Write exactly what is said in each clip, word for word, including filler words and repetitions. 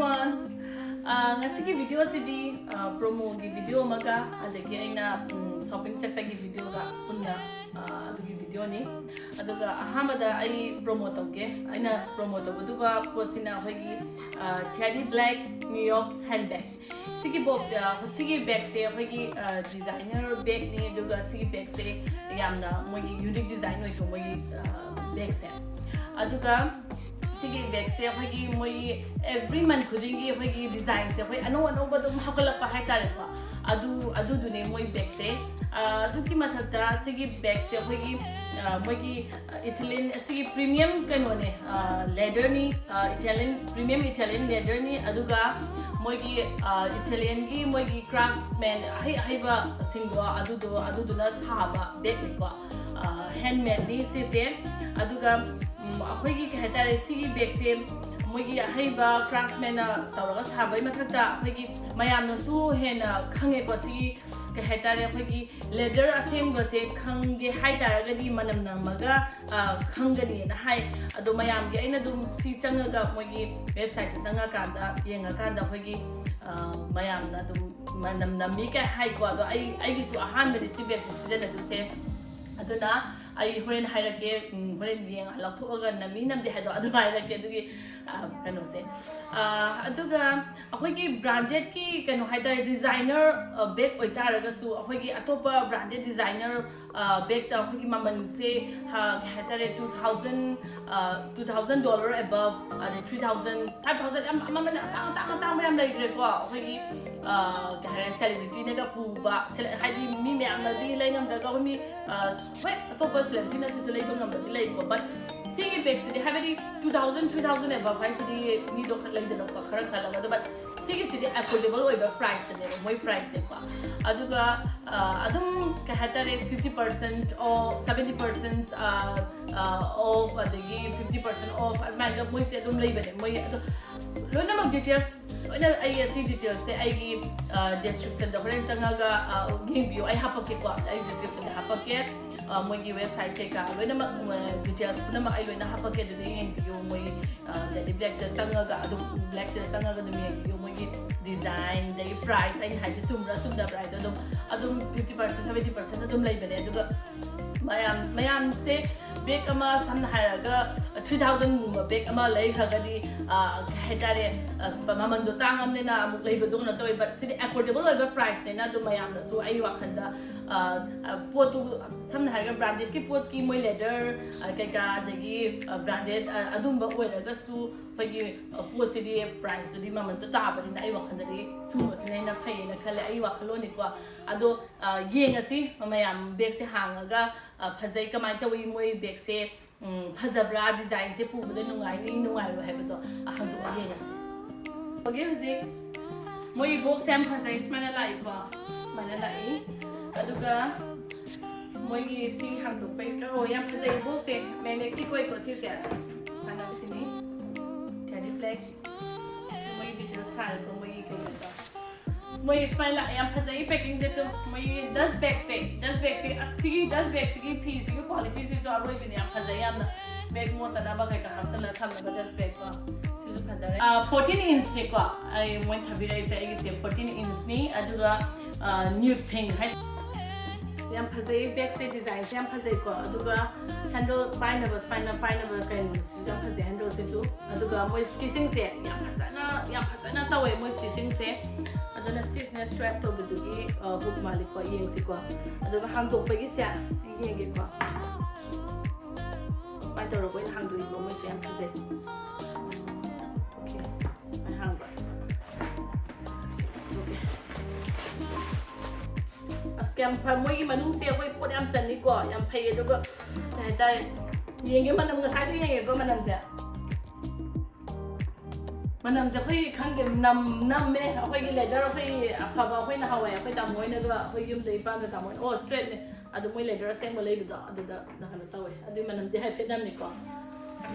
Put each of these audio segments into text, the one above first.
Everyone. ꯑꯥ, ꯉꯁꯤꯒꯤ video ꯑꯁꯤꯗꯤ, ꯑꯥ, promo ꯒꯤ video ꯑꯃꯒ, ꯑꯗꯒꯤ ꯑꯩꯅ, ꯎꯝ, shopping ꯆꯠꯄꯒꯤ video ꯒ ꯄꯨꯟꯅ, ꯑꯥ, ꯑꯗꯨꯒꯤ video ꯅꯤ꯫ ꯑꯗꯨꯒ ꯑꯍꯥꯟꯕꯗ ꯑꯩ promo ꯇꯧꯒꯦ꯫ ꯑꯩꯅ promo ꯇꯧꯒꯗꯕ ꯄꯣꯠꯁꯤꯅ ꯑꯩꯈꯣꯏꯒꯤ, ꯑꯥ, Cherry Black New York handbag꯫ ꯁꯤꯒꯤ ꯕꯣꯛ-, ꯑꯥ, ꯁꯤꯒꯤ bag ꯁꯦ ꯑꯩꯈꯣꯏꯒꯤ, ꯑꯥ, designer bag ꯅꯤ, ꯑꯗꯨꯒ ꯁꯤꯒꯤ bag ꯁꯦ ꯌꯥꯝꯅ ꯃꯣꯏꯒꯤ unique design ꯑꯣꯏꯀꯣ, ꯃꯣꯏꯒꯤ, ꯑꯥ, bag ꯁꯦ꯫ ꯑꯗꯨꯒ ꯁꯤꯒꯤ bag ꯁꯦ ꯑꯩꯈꯣꯏꯒꯤ ꯃꯣꯏꯒꯤ every month ꯈꯨꯗꯤꯡꯒꯤ ꯑꯩꯈꯣꯏꯒꯤ design ꯁꯦ ꯑꯩꯈꯣꯏ ꯑꯅꯧ ꯑꯅꯧꯕ ꯑꯗꯨꯝ ꯍꯥꯞꯀꯠꯂꯛꯄ ꯍꯥꯏꯇꯥꯔꯦꯀꯣ꯫ ꯑꯗꯨ, ꯑꯗꯨꯗꯨꯅꯦ ꯃꯣꯏ bag ꯁꯦ꯫ ꯑꯥ, ꯑꯗꯨꯒꯤ ꯃꯊꯛꯇ ꯁꯤꯒꯤ bag ꯁꯦ ꯑꯩꯈꯣꯏꯒꯤ, ꯑꯥ, ꯃꯣꯏꯒꯤ, ꯑꯥ, Italian, ꯁꯤꯒꯤ premium ꯀꯩꯅꯣꯅꯦ, ꯑꯥ, leather ꯅꯤ, ꯑꯥ, Italian, premium Italian leather ꯅꯤ꯫ ꯑꯗꯨꯒ ꯃꯣꯏꯒꯤ, ꯑꯥ, Italian ꯒꯤ ꯃꯣꯏꯒꯤ craftsman ꯑꯍꯩ ꯑꯍꯩꯕꯁꯤꯡꯗꯣ ꯑꯗꯨꯗꯣ, ꯑꯗꯨꯗꯨꯅ ꯁꯥꯕ bag ꯅꯤꯀꯣ꯫ ꯑꯥ, handmade ꯅꯤ ꯁꯤꯁꯦ꯫ ꯑꯗꯨꯒ, ꯎꯝ, ꯑꯩꯈꯣꯏꯒꯤ ꯀꯩ ꯍꯥꯏꯇꯥꯔꯦ, ꯁꯤꯒꯤ bag ꯁꯦ ꯃꯣꯏꯒꯤ ꯑꯍꯩꯕ craftsman ꯅ ꯇꯧꯔꯒ ꯁꯥꯕꯒꯤ ꯃꯊꯛꯇ ꯑꯩꯈꯣꯏꯒꯤ ꯃꯌꯥꯝꯅꯁꯨ ꯍꯦꯟꯅ ꯈꯪꯉꯦꯀꯣ꯫ ꯁꯤꯒꯤ ꯀꯩ ꯍꯥꯏꯇꯥꯔꯦ, ꯑꯩꯈꯣꯏꯒꯤ leather ꯑꯁꯦꯡꯕꯁꯦ ꯈꯪꯒꯦ ꯍꯥꯏꯇꯥꯔꯒꯗꯤ ꯃꯅꯝ ꯅꯝꯃꯒ, ꯑ, ꯈꯪꯒꯅꯤꯅ ꯍꯥꯏ꯫ ꯑꯗꯣ ꯃꯌꯥꯝꯒꯤ ꯑꯩꯅ ꯑꯗꯨꯝ ꯁꯤ ꯆꯪꯉꯒ ꯃꯣꯏꯒꯤ website ꯇ ꯆꯪꯉꯀꯥꯟꯗ ꯌꯦꯡꯉꯀꯥꯟꯗ ꯑꯩꯈꯣꯏꯒꯤ, ꯑ, ꯃꯌꯥꯝꯅ ꯑꯗꯨꯝ ꯃꯅꯝ ꯅꯝꯃꯤ ꯀꯥꯏ ꯍꯥꯏꯀꯣ꯫ ꯑꯗꯣ ꯑꯩ, ꯑꯩꯒꯤꯁꯨ ꯑꯍꯥꯟꯕꯗꯤ ꯁꯤ bag ꯁꯦ ꯁꯤꯖꯤꯟꯅꯗꯣꯏꯁꯦ꯫ ꯑꯗꯨꯅ ꯑꯩ ꯍꯣꯔꯦꯟ ꯍꯥꯏꯔꯛꯀꯦ, ꯎꯝ, ꯍꯣꯔꯦꯟ ꯌꯦꯡꯉ ꯂꯧꯊꯣꯛꯑꯒ ꯅꯝꯃꯤ ꯅꯝꯗꯦ ꯍꯥꯏꯗꯣ ꯑꯗꯨꯝ ꯍꯥꯏꯔꯛꯀꯦ꯫ ꯑꯗꯨꯒꯤ, ꯑ, ꯀꯩꯅꯣꯁꯦ꯫ ꯑ, ꯑꯗꯨꯒ ꯑꯩꯈꯣꯏꯒꯤ branded ꯀꯤ ꯀꯩꯅꯣ ꯍꯥꯏꯇꯥꯔꯦ, designer, ꯑ, bag ꯑꯣꯏꯇꯥꯔꯒꯁꯨ ꯑꯩꯈꯣꯏꯒꯤ ꯑꯇꯣꯞꯄ branded designer, ꯑ, bag ꯇ ꯑꯩꯈꯣꯏꯒꯤ ꯃꯃꯜꯁꯦ, ꯑ, ꯀꯩ ꯍꯥꯏꯇꯥꯔꯦ, two thousand, ꯑ, two thousand dollar above, ꯑꯗꯩ three thousand, five thousand, ꯌꯥꯝ ꯃꯃꯜ ꯑꯇꯥꯡ ꯑꯇꯥꯡ ꯑꯇꯥꯡꯕ ꯌꯥꯝ ꯂꯩꯈ꯭ꯔꯦꯀꯣ꯫ ꯑꯩꯈꯣꯏꯒꯤ, ꯑ, ꯀꯩ ꯍꯥꯏꯔꯦ, celebrity ꯅꯒ ꯄꯨꯕ, cele-, ꯍꯥꯏꯗꯤ ꯃꯤ ꯃꯌꯥꯝꯅꯗꯤ ꯂꯩ ꯉꯝꯗ꯭ꯔꯒ ꯑꯩꯈꯣꯏ ꯃꯤ, ꯑ, ꯍꯣꯏ, ꯑꯇꯣꯞꯄ celebrity ꯅꯁꯨ ꯂꯩꯕ ꯉꯝꯕꯗꯤ ꯂꯩꯀꯣ, but ꯁꯤꯒꯤ bag ꯁꯤꯗꯤ ꯍꯥꯏꯕꯗꯤ two thousand, three thousand above ꯍꯥꯏꯁꯤꯗꯤ ꯃꯤꯗꯣ ꯈꯔ ꯂꯩꯗꯅꯀꯣ, ꯈꯔ ꯈꯜꯂꯒ ꯑꯗꯣ, but ꯁꯤꯒꯤꯁꯤꯗꯤ affordable ꯑꯣꯏꯕ price ꯁꯤꯅꯦꯕ, ꯃꯣꯏ price ꯁꯦꯀꯣ꯫ ꯑꯗꯨꯒ, ꯑ, ꯑꯗꯨꯝ ꯀꯩ ꯍꯥꯏꯇꯥꯔꯦ, fifty percent off, seventy percent, ꯑ, ꯑ, off, ꯑꯗꯒꯤ fifty percent off ꯑꯗꯨꯃꯥꯏꯅ ꯃꯣꯏꯁꯦ ꯑꯗꯨꯝ ꯂꯩꯕꯅꯦ꯫ ꯃꯣꯏ ꯑꯗꯣ ꯂꯣꯏꯅꯃꯛ details ꯂꯣꯏꯅ ꯑꯩ ꯑꯁꯤ details ꯁꯦ ꯑꯩꯒꯤ, ꯑ, description ꯗ ꯍꯣꯔꯦꯟ ꯆꯪꯉꯒ, ꯑ, ꯌꯦꯡꯕꯤꯌꯨ, ꯑꯩ ꯍꯥꯄꯛꯀꯦꯀꯣ, ꯑꯩ description ꯗ ꯍꯥꯄꯛꯀꯦ꯫ ꯑ, ꯃꯣꯏꯒꯤ ꯋꯦꯕꯁꯥꯏꯠ ꯀꯩꯀꯥ ꯂꯣꯏꯅꯃꯛ, ꯑ, ꯗꯤꯇꯦꯜꯁ ꯄꯨꯝꯅꯃꯛ ꯑꯩ ꯂꯣꯏꯅ ꯍꯥꯞꯄꯛꯀꯦ꯫ ꯑꯗꯨꯗ ꯌꯦꯡꯕꯤꯌꯨ꯫ ꯃꯣꯏ, ꯑ, ꯗꯦꯂꯤ ꯕ꯭ꯂꯦꯛꯇ ꯆꯪꯉꯒ ꯑꯗꯨꯝ, ꯕ꯭ꯂꯦꯛꯁꯤꯗ ꯆꯪꯉꯒ ꯑꯗꯨꯝ ꯌꯦꯡꯕꯤꯌꯨ꯫ ꯃꯣꯏꯒꯤ ꯗꯤꯖꯥꯏꯟ, ꯑꯗꯒꯤ ꯄ꯭ꯔꯥꯏꯁ, ꯑꯩꯅ ꯍꯥꯏꯁꯦ ꯆꯨꯝꯕ꯭ꯔꯥ ꯆꯨꯝꯗꯕ꯭ꯔꯥ ꯍꯥꯏꯗꯣ ꯑꯗꯨꯝ, ꯑꯗꯨꯝ ꯐꯤꯐꯇꯤ ꯄꯥꯔꯁꯦꯟ, ꯁꯚꯦꯟꯇꯤ ꯄꯥꯔꯁꯦꯟ ꯑꯗꯨꯝ ꯂꯩꯕꯅꯦ꯫ ꯑꯗꯨꯒ ꯃꯌꯥꯝ, ꯃꯌꯥꯝꯁꯦ ꯕꯦꯛ ꯑꯃ ꯁꯝꯅ ꯍꯥꯏꯔꯒ ꯊ꯭ꯔꯤ ꯊꯥꯎꯖꯟꯒꯨꯝꯕ ꯕꯦꯛ ꯑꯃ ꯂꯩꯈ꯭ꯔꯒꯗꯤ, ꯑ, ꯀꯩ ꯍꯥꯏꯇꯥꯔꯦ, ꯑ, ꯃꯃꯟꯗꯣ ꯇꯥꯡꯉꯝꯅꯤꯅ ꯑꯃꯨꯛ ꯂꯩꯕꯗꯧꯅ ꯇꯧꯋꯦ꯫ But ꯁꯤꯗꯤ affordable ꯑꯣꯏꯕ ꯄ꯭ꯔꯥꯏꯁꯅꯤꯅ ꯑꯗꯨꯝ ꯃꯌꯥꯝꯅꯁꯨ ꯑꯩ ꯋꯥꯈꯜꯗ, ꯑ, ꯑ, ꯄꯣꯠꯇꯨ ꯁꯝꯅ ꯍꯥꯏꯔꯒ ꯕ꯭ꯔꯥꯟꯗꯦꯗꯀꯤ ꯄꯣꯠꯀꯤ ꯃꯣꯏ ꯂꯦꯗꯔ, ꯑ, ꯀꯩꯀꯥ, ꯑꯗꯒꯤ, ꯑ, ꯕ꯭ꯔꯥꯟꯗꯦꯗ, ꯑ, ꯑꯗꯨꯝꯕ ꯑꯣꯏꯔꯒꯁꯨ ꯑꯩꯈꯣꯏꯒꯤ, ꯑ, ꯄꯣꯠꯁꯤꯗꯤ ꯄ꯭ꯔꯥꯏꯁꯇꯨꯗꯤ ꯃꯃꯟꯗꯣ ꯇꯥꯕꯅꯤꯅ ꯑꯩ ꯋꯥꯈꯜꯗꯗꯤ ꯁꯨꯝꯕꯁꯤꯅ ꯍꯦꯟꯅ ꯐꯩꯌꯦꯅ ꯈꯜꯂꯦ, ꯑꯩ ꯋꯥꯈꯜꯂꯣꯟꯅꯤꯀꯣ꯫ ꯑꯗꯣ, ꯑ, ꯌꯦꯡꯉꯁꯤ ꯃꯌꯥꯝ ꯕꯦꯒꯁꯦ ꯍꯥꯡꯉꯒ, ꯑ, ꯐꯖꯩ, ꯀꯃꯥꯏꯅ ꯇꯧꯏ ꯃꯣꯏ ꯕꯦꯒꯁꯦ, ꯎꯝ, ꯐꯖꯕ꯭ꯔꯥ, ꯗꯤꯖꯥꯏꯟꯁꯦ ꯄꯨꯕꯗ ꯅꯨꯡꯉꯥꯏꯅꯤ ꯅꯨꯡꯉꯥꯏꯔꯣꯏ ꯍꯥꯏꯕꯗꯣ, ꯑ, ꯍꯥꯡꯗꯣꯛꯑ ꯌꯦꯡꯉꯁꯤ꯫ ꯍꯧꯖꯤꯛ ꯍꯧꯖꯤꯛ ꯃꯣꯏꯒꯤ ꯕꯣꯛꯁꯁꯦ ꯌꯥꯝ ꯐꯖꯩ, ꯁꯨꯃꯥꯏꯅ ꯂꯥꯛꯏꯀꯣ, ꯁꯨꯃꯥꯏꯅ ꯂꯥꯛꯏ꯫ ꯑꯗꯨꯒ ꯃꯣꯏꯒꯤ ꯁꯤ ꯍꯥꯡꯗꯣꯛꯄꯩ ꯀꯣ, ꯌꯥꯝ ꯐꯖꯩ ꯕꯣꯛꯁꯁꯦ, ꯃꯦꯒꯅꯦꯠꯀꯤ ꯑꯣꯏꯀꯣ ꯁꯤꯁꯦ꯫ ꯁꯨꯃꯥꯏꯅ ꯁꯤꯅꯤ, ꯀꯦꯗꯤ ꯕ꯭ꯂꯦꯛ꯫ ꯃꯣꯏꯒꯤ ꯗꯤꯇꯦꯜꯁ ꯊꯥꯔꯦꯀꯣ, ꯃꯣꯏꯒꯤ ꯀꯩꯅꯣꯗꯣ꯫ ꯃꯣꯏ ꯁꯨꯃꯥꯏꯅ ꯂꯥꯛꯑꯦ, ꯌꯥꯝ ꯐꯖꯩ ꯄꯦꯀꯤꯡꯁꯦ꯫ ꯑꯗꯨꯝ ꯃꯣꯏ ꯗꯁ ꯕꯦꯒꯁꯦ, ꯗꯁ ꯕꯦꯒꯁꯦ, ꯑꯁꯤꯒꯤ ꯗꯁ ꯕꯦꯒꯁꯤꯒꯤ ꯐꯤꯁꯤꯒꯤ ꯀ꯭ꯋꯥꯂꯤꯇꯤꯁꯤꯁꯨ ꯑꯔꯣꯏꯕꯤꯅꯦ, ꯌꯥꯝ ꯐꯖꯩ ꯌꯥꯝꯅ꯫ ꯕꯦꯒ ꯃꯣꯠꯇꯅꯕ ꯀꯩꯀꯥ ꯍꯥꯞꯆꯜꯂꯒ ꯊꯝꯅꯕ ꯗꯁ ꯕꯦꯒꯀꯣ, ꯁꯤꯁꯨ ꯐꯖꯔꯦ꯫ ꯐꯣꯔꯇꯤꯟ ꯏꯟꯁꯅꯤꯀꯣ ꯑꯩ ꯃꯣꯏ ꯊꯥꯕꯤꯔꯛꯏꯁꯦ, ꯑꯩꯒꯤꯁꯦ ꯐꯣꯔꯇꯤꯟ ꯏꯟꯁꯅꯤ꯫ ꯑꯗꯨꯒ ꯅ꯭ꯌꯨꯠ ꯄꯤꯡ ꯍꯥꯏ, ꯌꯥꯝ ꯐꯖꯩ ꯕꯦꯒꯁꯦ, ꯗꯤꯖꯥꯏꯟꯁꯦ ꯌꯥꯝ ꯐꯖꯩꯀꯣ꯫ ꯑꯗꯨꯒ ꯍꯦꯟꯗꯜ ꯄꯥꯏꯅꯕ, ꯁꯨꯃꯥꯏꯅ ꯄꯥꯏꯅꯕ ꯀꯩꯅꯣꯁꯤꯁꯨ ꯌꯥꯝ ꯐꯖꯩ ꯍꯦꯟꯗꯜꯁꯤꯁꯨ꯫ ꯑꯗꯨꯒ ꯃꯣꯏ ꯁ꯭ꯇꯤꯆꯤꯡꯁꯦ ꯌꯥꯝ ꯐꯖꯅ, ꯌꯥꯝ ꯐꯖꯅ ꯇꯧꯋꯦ ꯃꯣꯏ ꯁ꯭ꯇꯤꯆꯤꯡꯁꯦ꯫ ꯑꯗꯨꯅ ꯁꯤꯁꯤꯅ ꯁ꯭ꯇ꯭ꯔꯦꯞ ꯇꯧꯕꯗꯨꯒꯤ, ꯑ, ꯍꯨꯛ ꯃꯥꯜꯂꯤꯀꯣ, ꯌꯦꯡꯁꯤꯀꯣ꯫ ꯑꯗꯨꯒ ꯍꯥꯡꯗꯣꯛꯄꯒꯤꯁꯦ ꯌꯦꯡꯒꯦꯀꯣ꯫ ꯁꯨꯃꯥꯏꯅ ꯇꯧꯔꯒ ꯑꯣꯏꯅ ꯍꯥꯡꯗꯣꯛꯏꯀꯣ ꯃꯣꯏꯁꯦ, ꯌꯥꯝ ꯐꯖꯩ꯫ ꯑꯣꯀꯦ, ꯁꯨꯃꯥꯏꯅ ꯍꯥꯡꯕ꯫ ꯑꯣꯀꯦ꯫ ꯑꯁ, ꯌꯥꯝ ꯐ-, ꯃꯣꯏꯒꯤ ꯃꯅꯨꯡꯁꯦ ꯑꯩꯈꯣꯏ ꯄꯣꯠ ꯌꯥꯝ ꯆꯟꯅꯤꯀꯣ, ꯌꯥꯝ ꯐꯩ꯫ ꯑꯗꯨꯒ ꯀꯩ ꯍꯥꯏꯇꯥꯔꯦ, ꯌꯦꯡꯒꯦ ꯃꯅꯝ, ꯉꯁꯥꯏꯗꯣ ꯌꯦꯡꯉꯦꯀꯣ ꯃꯅꯝꯁꯦ꯫ ꯃꯅꯝꯁꯦ ꯑꯩꯈꯣꯏ ꯈꯪꯗꯦ, ꯅꯝ-, ꯅꯝꯃꯦ꯫ ꯑꯩꯈꯣꯏꯒꯤ ꯂꯦꯗꯔ, ꯑꯩꯈꯣꯏ ꯑꯐꯕ, ꯑꯩꯈꯣꯏ ꯅꯍꯥꯟꯋꯥꯏ ꯑꯩꯈꯣꯏ ꯇꯥꯃꯣ ꯍꯣꯏꯅꯒ, ꯑꯩꯈꯣꯏ ꯌꯨꯝꯗ ꯏꯄꯥꯝꯗ ꯇꯥꯃꯣ ꯍꯣꯏꯅ, ꯑꯣ, ꯁ꯭ꯇ꯭ꯔꯦꯞꯅꯦ꯫ ꯑꯗꯣ ꯃꯣꯏ ꯂꯦꯗꯔ ꯑꯁꯦꯡꯕ ꯂꯩꯕꯗꯣ ꯑꯗꯨꯗ ꯀꯩꯅꯣ ꯇꯧꯋꯦ꯫ ꯑꯗꯨꯏ ꯃꯅꯝꯗꯤ ꯍꯥꯏꯐꯦꯠ ꯅꯝꯃꯤꯀꯣ꯫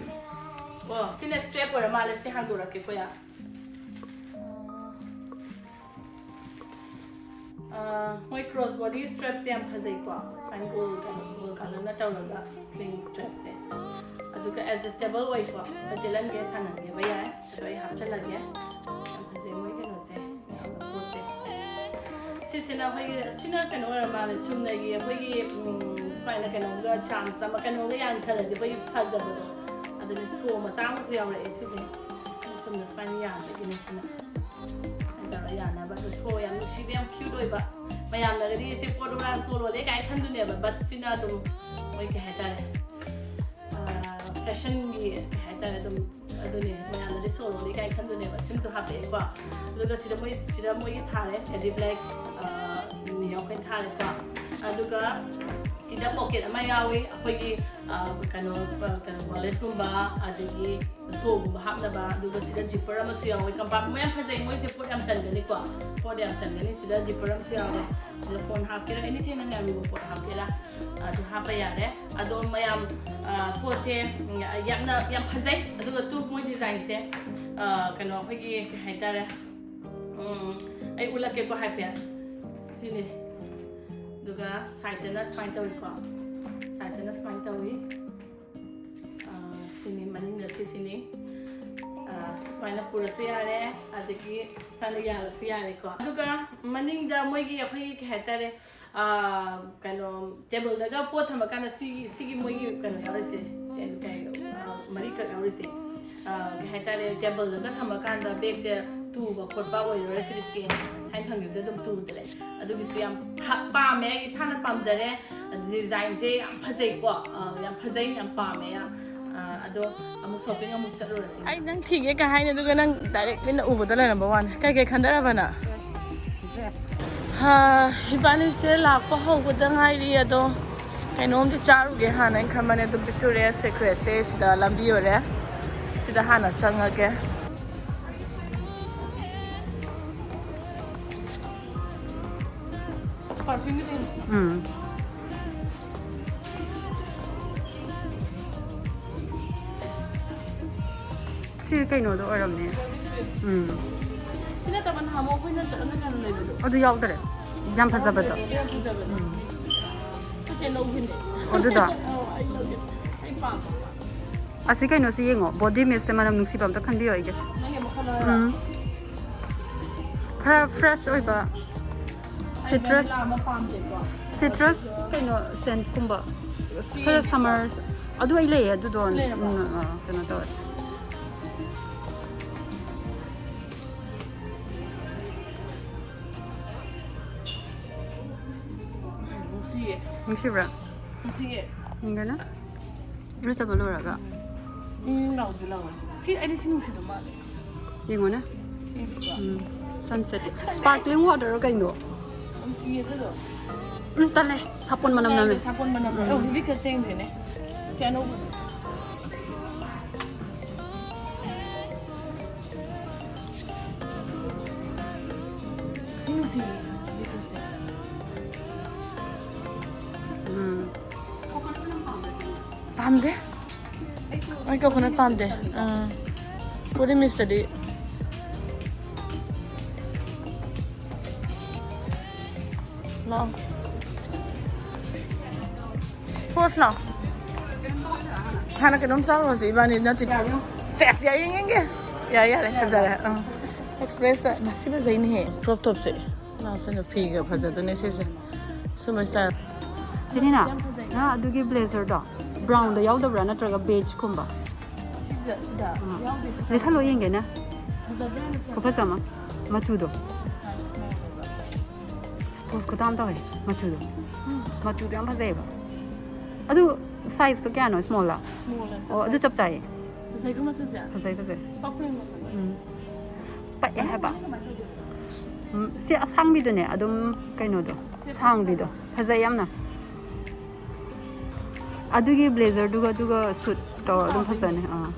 ꯑꯣ, ꯁꯤꯅ ꯁ꯭ꯇ꯭ꯔꯦꯞ ꯑꯣꯏꯔ ꯃꯥꯜꯂꯦ꯫ ꯁꯤ ꯍꯥꯡꯗꯣꯔꯛꯀꯦꯀꯣ ꯌꯥ꯫ ꯑ, ꯃꯣꯏ ꯀ꯭ꯔꯣꯁ ꯕꯣꯗꯤ ꯁ꯭ꯇ꯭ꯔꯦꯞꯁꯦ ꯌꯥꯝ ꯐꯖꯩꯀꯣ, ꯁꯨꯃꯥꯏꯅ ꯒꯣꯜ ꯀꯩꯅꯣ ꯒꯣꯜ ꯀꯂꯔꯅ ꯇꯧꯔꯒ ꯁ꯭ꯂꯤꯡ ꯁ꯭ꯇ꯭ꯔꯦꯞꯁꯦ꯫ ꯑꯗꯨꯒ ꯑꯦꯗꯖꯁꯇꯦꯕꯜ ꯑꯣꯏꯀꯣ, ꯑꯩꯈꯣꯏ ꯇꯦꯂꯟꯒꯦ ꯁꯥꯡꯍꯟꯒꯦꯕ ꯌꯥꯏ꯫ ꯑꯗꯣ ꯑꯩ ꯍꯥꯞꯆꯜꯂꯒꯦ꯫ ꯌꯥꯝ ꯐꯖꯩ ꯃꯣꯏ ꯀꯩꯅꯣꯁꯦ, ꯄꯣꯠꯁꯦ꯫ ꯁꯤꯁꯤꯅ ꯑꯩꯈꯣꯏꯒꯤ, ꯁꯤꯅ ꯀꯩꯅꯣ ꯑꯣꯏꯔ ꯃꯥꯜꯂꯦ, ꯆꯨꯝꯅꯒꯤ ꯑꯩꯈꯣꯏꯒꯤ ꯎꯝ, ꯁꯨꯃꯥꯏꯅ ꯀꯩꯅꯣꯝꯒ ꯆꯥꯝꯁ ꯑꯃ ꯀꯩꯅꯣꯒ ꯌꯥꯟꯊꯔꯗꯤ ꯑꯩꯈꯣꯏꯒꯤ ꯐꯖꯕꯗꯣ꯫ ꯑꯗꯨꯅ ꯁꯣ ꯃꯆꯥ ꯑꯃꯁꯨ ꯌꯥꯎꯔꯛꯑꯦ ꯁꯤꯁꯦ꯫ ꯆꯨꯝꯅ ꯁꯨꯃꯥꯏꯅ ꯌꯥꯟꯕꯒꯤꯅꯦ ꯁꯤꯅ꯫ ꯁꯨꯃꯥꯏꯅ ꯇꯧꯔꯒ ꯌꯥꯟꯅꯕ꯫ ꯑꯗꯣ ꯁꯣ ꯌꯥꯝ ꯅꯨꯡꯁꯤꯕ, ꯌꯥꯝ ꯀ꯭ꯌꯨꯠ ꯑꯣꯏꯕ꯫ ꯃꯌꯥꯝꯅꯒꯗꯤ ꯁꯤ ꯄꯣꯠ ꯁꯣ ꯂꯣꯜꯂꯦ ꯀꯥꯏꯅ ꯈꯟꯗꯣꯏꯅꯦꯕ, ꯕꯠ ꯁꯤꯅ ꯑꯗꯨꯝ ꯃꯣꯏ ꯀꯩ ꯍꯥꯏꯇꯥꯔꯦ, ꯐꯦꯁꯟꯒꯤ ꯀꯩ ꯍꯥꯏꯇꯥꯔꯦ, ꯑꯗꯨꯝ ꯑꯗꯨꯅꯦ ꯃꯌꯥꯝꯅꯗꯤ ꯁꯣ ꯂꯣꯜꯂꯤ ꯀꯥꯏꯅ ꯈꯟꯗꯣꯏꯅꯦꯕ꯫ ꯁꯤꯃꯁꯨ ꯍꯥꯞꯄꯛꯑꯦꯀꯣ꯫ ꯑꯗꯨꯒ ꯁꯤꯗ ꯃꯣꯏ, ꯁꯤꯗ ꯃꯣꯏꯒꯤ ꯊꯥꯔꯦ, ꯇꯦꯗꯤ ꯕ꯭ꯂꯦꯛ ꯌꯥꯎꯈꯩ ꯊꯥꯔꯦꯀꯣ꯫ ꯑꯗꯨꯒ ꯁꯤꯗ ꯄꯣꯀꯦꯠ ꯑꯃ ꯌꯥꯎꯏ, ꯑꯩꯈꯣꯏꯒꯤ ꯑ, ꯀꯩꯅꯣ, ꯑ, ꯀꯩꯅꯣ, ꯋꯥꯂꯦꯠꯀꯨꯝꯕ, ꯑꯗꯒꯤ ꯁꯣꯒꯨꯝꯕ ꯍꯥꯞꯅꯕ꯫ ꯑꯗꯨꯒ ꯁꯤꯗ ꯖꯤꯞꯄꯔ ꯑꯃꯁꯨ ꯌꯥꯎꯋꯦ꯫ ꯀꯝꯄꯥꯔꯠꯃꯦꯟ ꯌꯥꯝ ꯐꯖꯩ ꯃꯣꯏꯁꯦ, ꯄꯣꯠ ꯌꯥꯝ ꯆꯟꯒꯅꯤꯀꯣ, ꯄꯣꯠ ꯌꯥꯝ ꯆꯟꯒꯅꯤ꯫ ꯁꯤꯗ ꯖꯤꯞꯄꯔ ꯑꯃꯁꯨ ꯌꯥꯎꯋꯦ꯫ ꯁꯤꯗ ꯐꯣꯟ ꯍꯥꯞꯀꯦꯔꯥ, ꯑꯦꯅꯤꯊꯤꯡ ꯅꯪ ꯌꯥꯅꯤꯡꯕ ꯄꯣꯠ ꯍꯥꯞꯀꯦꯔꯥ, ꯑꯗꯨ ꯍꯥꯞꯄ ꯌꯥꯔꯦ꯫ ꯑꯗꯣ ꯃꯌꯥꯝ, ꯑ, ꯄꯣꯠꯁꯦ, ꯎꯝ, ꯌꯥꯝꯅ, ꯌꯥꯝ ꯐꯖꯩ꯫ ꯑꯗꯨꯒ ꯇꯨ ꯃꯣꯏ ꯗꯤꯖꯥꯏꯟꯁꯦ, ꯑ, ꯀꯩꯅꯣ, ꯑꯩꯈꯣꯏꯒꯤ ꯀꯩ ꯍꯥꯏꯇꯥꯔꯦ, ꯎꯝ, ꯑꯩ ꯎꯠꯂꯛꯀꯦꯀꯣ ꯍꯥꯏꯐꯦꯠ꯫ ꯁꯤꯅꯦ꯫ ꯑꯗꯨꯒ ꯁꯥꯏꯠꯇꯅ ꯁꯨꯃꯥꯏꯅ ꯇꯧꯏꯀꯣ, ꯁꯥꯏꯠꯇꯅ ꯁꯨꯃꯥꯏꯅ ꯇꯧꯏ꯫ ꯑ, ꯁꯤꯅꯤ ꯃꯅꯤꯡꯗ, ꯁꯤꯁꯤꯅꯤ꯫ ꯑ, ꯁꯨꯃꯥꯏꯅ ꯄꯨꯔꯁꯨ ꯌꯥꯔꯦ, ꯑꯗꯒꯤ ꯁꯨꯃꯥꯏꯅ ꯌꯥꯜꯂꯁꯨ ꯌꯥꯔꯦꯀꯣ꯫ ꯑꯗꯨꯒ ꯃꯅꯤꯡꯗ ꯃꯣꯏꯒꯤ ꯑꯩꯈꯣꯏꯒꯤ ꯀꯩ ꯍꯥꯏꯇꯥꯔꯦ, ꯑ, ꯀꯩꯅꯣ, ꯇꯦꯕꯜꯗꯒ ꯄꯣꯠ ꯊꯝꯃꯀꯥꯟꯗ ꯁꯤꯒꯤ, ꯁꯤꯒꯤ ꯃꯣꯏꯒꯤ ꯀꯩꯅꯣ ꯌꯥꯎꯔꯤꯁꯦ, stand ꯀꯩ, ꯑ, ꯃꯔꯤꯈꯛ ꯌꯥꯎꯔꯤꯁꯦ, ꯑ, ꯀꯩ ꯍꯥꯏꯇꯥꯔꯦ, ꯇꯦꯕꯜꯗꯒ ꯊꯝꯃꯀꯥꯟꯗ ꯕꯦꯒꯁꯦ ꯇꯨꯕ ꯈꯣꯠꯄ ꯑꯣꯏꯔꯔꯣꯏ꯫ ꯁꯤꯗꯤ stand ꯍꯥꯏꯅ ꯊꯝꯈꯤꯕꯗ ꯑꯗꯨꯝ ꯇꯨꯗ꯭ꯔꯦ꯫ ꯑꯗꯨꯒꯤꯁꯨ ꯌꯥꯝ ꯐ-, ꯄꯥꯝꯃꯦ, ꯑꯩ ꯏꯁꯥꯅ ꯄꯥꯝꯖꯔꯦ꯫ ꯗꯤꯖꯥꯏꯟꯁꯦ ꯌꯥꯝ ꯐꯖꯩꯀꯣ, ꯑ, ꯌꯥꯝ ꯐꯖꯩ, ꯌꯥꯝ ꯄꯥꯝꯃꯦ꯫ ꯑ, ꯑꯗꯣ ꯑꯃꯨꯛ ꯁꯣꯄꯤꯡ ꯑꯃꯨꯛ ꯆꯠꯂꯨꯔꯁꯤ꯫ ꯑꯩ ꯅꯪ ꯊꯤꯒꯦ ꯀꯩ ꯍꯥꯏꯅꯤ, ꯑꯗꯨꯒ ꯅꯪ ꯗꯥꯏꯔꯦꯛ ꯃꯤꯠꯅ ꯎꯕꯗ ꯂꯩꯔꯝꯕ ꯋꯥꯅꯤ꯫ ꯀꯩ ꯀꯩ ꯈꯟꯗꯔꯕ ꯅꯪ? ꯍꯥ, ꯏꯕꯥꯅꯤꯁꯦ ꯂꯥꯛꯄ ꯍꯧꯕꯗ ꯉꯥꯏꯔꯤ꯫ ꯑꯗꯣ ꯀꯩꯅꯣꯝꯗꯤ ꯆꯥꯔꯨꯒꯦ ꯍꯥꯟꯅ ꯑꯩꯅ ꯈꯟꯕꯅꯦ꯫ ꯑꯗꯨꯝ ꯕꯤꯛꯇꯣꯔꯤꯌꯥ ꯁꯦꯀ꯭ꯔꯦꯠꯁꯦ ꯁꯤꯗ ꯂꯝꯕꯤ ꯑꯣꯏꯔꯦ, ꯁꯤꯗ ꯍꯥꯟꯅ ꯆꯪꯉꯒꯦ꯫ ꯎꯝ꯫ ꯁꯤ ꯀꯩꯅꯣꯗꯣ ꯑꯣꯏꯔꯝꯅꯦ꯫ ꯎꯝ꯫ ꯁꯤ ꯅꯠꯇꯕ ꯅꯍꯥꯟꯃꯨꯛ ꯑꯩꯈꯣꯏꯅ ꯆꯠꯂꯝꯃꯤ ꯀꯩꯅꯣ ꯂꯩꯕꯗꯣ꯫ ꯑꯗꯨ ꯌꯥꯎꯗꯔꯦ꯫ ꯌꯥꯝ ꯐꯖꯕꯗꯣ꯫ ꯌꯥꯝ ꯐꯖꯕꯗꯣ꯫ ꯎꯝ꯫ ꯐꯖꯩ, ꯂꯧꯒꯤꯅꯦ꯫ ꯑꯗꯨꯗꯣ? ꯑꯧ, ꯑꯩ ꯂꯧꯒꯦ꯫ ꯑꯩ ꯄꯥꯝꯕ꯫ ꯑꯁꯤ ꯀꯩꯅꯣꯁꯤ ꯌꯦꯡꯉꯣ, ꯕꯣꯗꯤ ꯃꯤꯁꯁꯦ ꯃꯅꯝ ꯅꯨꯡꯁꯤꯕ ꯑꯝꯇ ꯈꯟꯕꯤꯌꯣ ꯑꯩꯒꯤ꯫ ꯅꯪꯒꯤ ꯑꯃꯨꯛ ꯈꯜꯂꯣ ꯍꯥꯏꯔꯣ? ꯎꯝ꯫ ꯈꯔ ꯐ꯭ꯔꯦꯁ ꯑꯣꯏꯕ꯫ ꯑꯩ ꯁꯤꯇ꯭ꯔꯁ꯫ ꯚꯦꯅꯤꯂꯥ ꯑꯃ ꯄꯥꯝꯗꯦꯀꯣ꯫ ꯁꯤꯇ꯭ꯔꯁ ꯀꯩꯅꯣ ꯁꯦꯟꯠꯀꯨꯝꯕ꯫ ꯁꯤ ꯈꯔ ꯌꯦꯡꯒꯦꯀꯣ꯫ ꯁꯝꯃꯔ꯫ ꯑꯗꯨ ꯑꯩ ꯂꯩꯌꯦ ꯑꯗꯨꯗꯣ꯫ ꯁꯤ ꯂꯩꯔꯕꯣ? ꯎꯝ, ꯑ, ꯀꯩꯅꯣ ꯇꯧꯔꯦ꯫ ꯅꯨꯡꯁꯤꯌꯦ꯫ ꯅꯨꯡꯁꯤꯕ꯭ꯔꯥ? ꯅꯨꯡꯁꯤꯌꯦ꯫ ꯌꯦꯡꯒꯦꯅ? ꯏꯔꯨꯖꯕ ꯂꯣꯏꯔꯒ꯫ ꯎꯝ, ꯂꯥꯎꯗꯤ ꯂꯥꯎꯋꯦ꯫ ꯁꯤ, ꯑꯩꯗꯤ ꯁꯤ ꯅꯨꯡꯁꯤꯗꯧ ꯃꯥꯜꯂꯦ꯫ ꯌꯦꯡꯉꯣꯅꯦ꯫ ꯁꯤ ꯅꯨꯡꯁꯤꯗ꯭ꯔꯣ? ꯎꯝ, ꯁꯟꯁꯦꯠ꯫ ꯁ꯭ꯄꯥꯔꯀ꯭ꯂꯤꯡ ꯋꯥꯇꯔ ꯀꯩꯅꯣ? ꯌꯥꯝ ꯊꯤꯌꯦ ꯑꯗꯨꯗꯣ꯫ ꯎꯝ, ꯇꯜꯂꯦ꯫ ꯁꯥꯄꯣꯟ ꯃꯅꯝ ꯅꯝꯃꯦ꯫ ꯁꯥꯄꯣꯟ ꯃꯅꯝ ꯅꯝꯃꯦ꯫ ꯎꯝ꯫ ꯑꯣ, ꯍꯧꯖꯤꯛ ꯈꯔ ꯁꯦꯝꯁꯤꯅꯦ꯫ ꯁꯤ ꯑꯅꯧꯕꯗꯣ꯫ ꯁꯤ ꯅꯨꯡꯁꯤꯌꯦ, ꯍꯧꯖꯤꯛ ꯈꯔ ꯁꯦꯝ꯫ ꯎꯝ꯫ ꯄꯥꯝꯗꯦ꯫ ꯑꯩ ꯀꯣꯀꯣꯅꯠ ꯄꯥꯝꯗꯦ꯫ ꯑꯥ꯫ ꯕꯣꯗꯤ ꯃꯤꯁꯇꯗꯤ꯫ ꯂꯥꯎ꯫ ꯄꯣꯁ ꯂꯥꯎ꯫ ꯍꯥꯟꯅ ꯀꯩꯅꯣꯝ ꯆꯥꯔꯨꯔꯁꯤ ꯏꯕꯥꯅꯤ ꯅꯠꯇꯦ꯫ ꯁꯦꯁ, ꯌꯥꯏ, ꯌꯦꯡ ꯌꯦꯡꯒꯦ꯫ ꯌꯥꯏ, ꯌꯥꯔꯦ, ꯐꯖꯔꯦ꯫ ꯑꯥ꯫ ꯑꯦꯛꯁꯄ꯭ꯔꯦꯁꯇ꯫ ꯃꯁꯤ ꯐꯖꯩꯅꯦꯍꯦ, ꯀ꯭ꯔꯣꯞ ꯇꯣꯞꯁꯦ꯫ ꯂꯥꯎꯁꯦ, ꯐꯤꯒ ꯐꯖꯗꯣꯏꯅꯦ ꯁꯤꯁꯦ꯫ ꯁꯨꯝꯕ ꯁ꯭ꯇꯥꯏꯜ꯫ ꯁꯤꯅꯤꯅ, ꯌꯥꯝ ꯐꯖꯩ꯫ ꯅꯪ ꯑꯗꯨꯒꯤ ꯕ꯭ꯂꯦꯖꯔꯗꯣ ꯕ꯭ꯔꯥꯎꯟꯗ ꯌꯥꯎꯗꯕ꯭ꯔꯥ ꯅꯠꯇ꯭ꯔꯒ ꯕꯦꯖꯀꯨꯝꯕ? ꯁꯤꯁꯤꯗ, ꯁꯤꯗ ꯑꯥ꯫ ꯌꯥꯎꯗꯦ, ꯁꯤ ꯂꯤꯠꯁꯜꯂꯣ ꯌꯦꯡꯒꯦꯅꯦ꯫ ꯐꯖꯕ꯭ꯔꯥ ꯌꯦꯡꯉꯨꯁꯦ꯫ ꯈꯨꯐꯖ ꯑꯃ꯫ ꯃꯆꯨꯗꯣ꯫ ꯄꯣꯁ ꯈꯨꯇꯥ ꯑꯃ ꯇꯧꯋꯦ ꯃꯆꯨꯗꯣ꯫ ꯎꯝ꯫ ꯃꯆꯨꯗꯣ ꯌꯥꯝ ꯐꯖꯩꯌꯦꯕ꯫ ꯑꯗꯨ ꯁꯥꯏꯖꯇꯣ ꯀꯌꯥꯅꯣ? ꯁ꯭ꯃꯣꯜꯂ? ꯁ꯭ꯃꯣꯜꯂ, ꯑꯣ, ꯑꯗꯨ ꯆꯞ ꯆꯥꯏꯌꯦ꯫ ꯐꯖꯩꯀꯣ ꯃꯆꯨꯁꯦ? ꯐꯖꯩ, ꯐꯖꯩ꯫ ꯄꯥꯛꯄ ꯌꯦꯡꯉꯣ꯫ ꯎꯝ꯫ ꯄꯛꯑꯦ ꯍꯥꯏꯕ꯫ ꯃꯅꯨꯡꯗꯅ ꯀꯃꯥꯏꯅ ꯇꯧꯗꯣꯏꯕ? ꯎꯝ, ꯁꯤ ꯑꯁꯥꯡꯕꯤꯗꯨꯅꯦ ꯑꯗꯨꯝ ꯀꯩꯅꯣꯗꯣ, ꯁꯥꯡꯕꯤꯗꯣ꯫ ꯐꯖꯩ ꯌꯥꯝꯅ꯫ ꯑꯗꯨꯒꯤ ꯕ꯭ꯂꯦꯖꯔꯗꯨꯒ ꯑꯗꯨꯒ ꯁꯨꯠ ꯇꯧꯔ ꯑꯗꯨꯝ ꯐꯖꯅꯤ꯫ ꯑꯥ꯫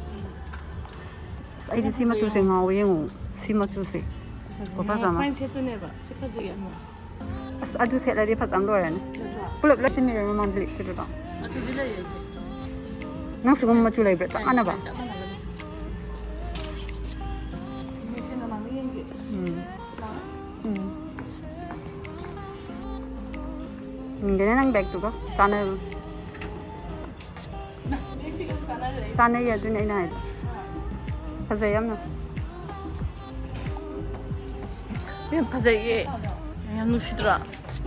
ꯑꯁ, ꯑꯩꯗꯤ ꯁꯤ ꯃꯆꯨꯁꯦ ꯉꯥꯎꯋꯦ ꯌꯦꯡꯉꯣ꯫ ꯁꯤ ꯃꯆꯨꯁꯦ꯫ ꯐꯖꯩ꯫ ꯀꯣ, ꯐꯖ ꯑꯃ꯫ ꯁꯨꯃꯥꯏꯅ ꯁꯦꯠꯇꯣꯏꯅꯦꯕ꯫ ꯁꯤ ꯐꯖꯩ ꯑꯃ꯫ ꯑꯁ, ꯑꯗꯨ ꯁꯦꯠꯂꯗꯤ ꯐꯖꯅ ꯂꯣꯏꯔꯅꯤ꯫ ꯅꯠꯇ꯭ꯔꯥ? ꯄꯨꯂꯞ ꯂꯩꯁꯤꯟꯕꯤꯔꯣ ꯃꯃꯥꯡꯗ ꯂꯤꯠꯈꯤꯕꯗꯣ꯫ ꯑꯗꯨꯗꯤ ꯂꯩꯌꯦ꯫ ꯅꯪ ꯁꯤꯒꯨꯝꯕ ꯃꯆꯨ ꯂꯩꯕ꯭ꯔꯥ? ꯆꯞ ꯃꯥꯟꯅꯕ? ꯆꯞ ꯃꯥꯟꯅꯕꯅꯤ꯫ ꯁꯤꯒꯨꯝꯕꯁꯦ ꯅꯃꯥꯡꯗ ꯌꯦꯡꯒꯦ꯫ ꯎꯝ꯫ ꯂꯥꯛꯑꯣ꯫ ꯎꯝ꯫ ꯌꯥꯔꯦ, ꯅꯪ ꯕꯦꯒꯇꯨꯒ ꯆꯥꯟꯅꯔꯨ꯫ ꯆꯥꯟꯅꯩꯌꯦ, ꯑꯗꯨꯅꯦ ꯑꯩꯅ ꯍꯥꯏꯗꯣ꯫ ꯐꯖꯩ ꯌꯥꯝꯅ꯫ ꯌꯥꯝ ꯐꯖꯩꯌꯦ꯫ ꯌꯥꯝ ꯅꯨꯡꯁꯤꯗ꯭ꯔꯣ?